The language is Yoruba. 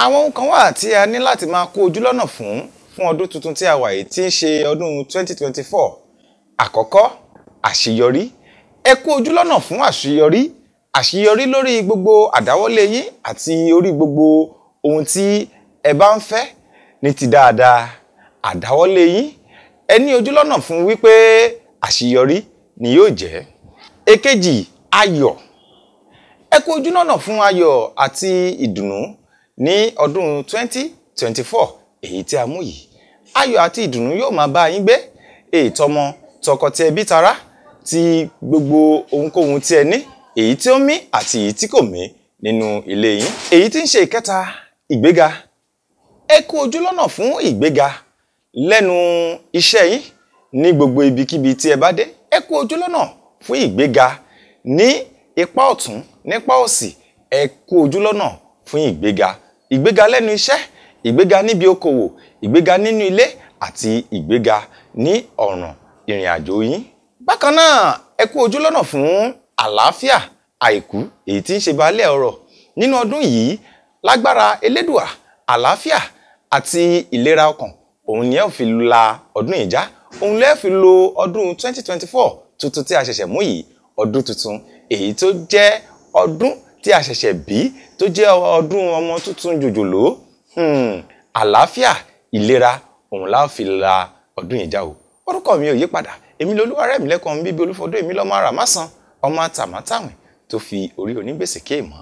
Àwọn ohun kan wà tí a ní láti máa kó ojú lọ́nà fún fún ọdún tuntun tí a wà yìí tí ń ṣe ọdún 2024. Àkọ́kọ́, àṣeyọrí. Ẹ kú ojú lọ́nà fún àṣeyọrí. Àṣeyọrí lórí gbogbo àdáwọ́lé yín àti orí gbogbo ohun tí ẹ bá ń fẹ́ ní ti dáadáa. Àdáwọ́lé yín, ẹ ní ojú lọ́nà fún wípé àṣeyọrí ni yóò jẹ́. Èkejì, ayọ̀. Ẹ kú ojú lọ́nà fún ayọ̀ àti ìdùnnú ní ọdún 2024 èyí tí a mú yìí. Ayọ̀ àti ìdùnnú yóò máa bá yín gbé, ètò ọmọ, tọkọ ti ẹbí tará, ti gbogbo ohunkóhun tí ẹ ní, èyí tí ó mí àti èyí tí kò mí nínú ilé yín. Èyí tí ń ṣe ìkẹta, ìgbéga. Ẹ kú ojú lọ́nà fún ìgbéga lẹ́nu iṣẹ́ yín ní gbogbo ibikíbi tí ẹ bá dé. Ẹ kú ojú lọ́nà fún ìgbéga ní ipa ọ̀tún, nípa òsì. Ẹ kú ojú lọ́nà fún ìgbéga. Ìgbéga lẹ́nu iṣẹ́, ìgbéga níbi okòwò, ìgbéga nínú ilé àti ìgbéga ní ọ̀nà ìrìn àjò yín. Bákan náà, ẹ kú ojú lọ́nà fún àlàáfíà àìkú èyí tí ń ṣe baálẹ̀ ọrọ̀ nínú ọdún yìí. Lágbára Elédùà, àlàáfíà àti ìlera ọkàn òun ni ẹ ó fi la ọdún yìí já, òun lẹ fi lo ọdún 2024 tuntun tí a ṣẹ̀ṣẹ̀ mú yìí, ọdún tuntun èyí tó jẹ́ ọdún tí a ṣẹ̀ṣẹ̀ bí, tó jẹ́ ọdún ọmọ tuntun jòjòló. Àlàáfíà, ìlera òun la fi la ọdún yìí já o. Orúkọ mi ò yí padà, èmi lolúwarẹ̀mílẹ́kan bíbí Olúfọdún, èmi lọ́mọ àràmásán, ọmọ àtàmátàwìn tó fi orí onígbèsè kéèmọ́.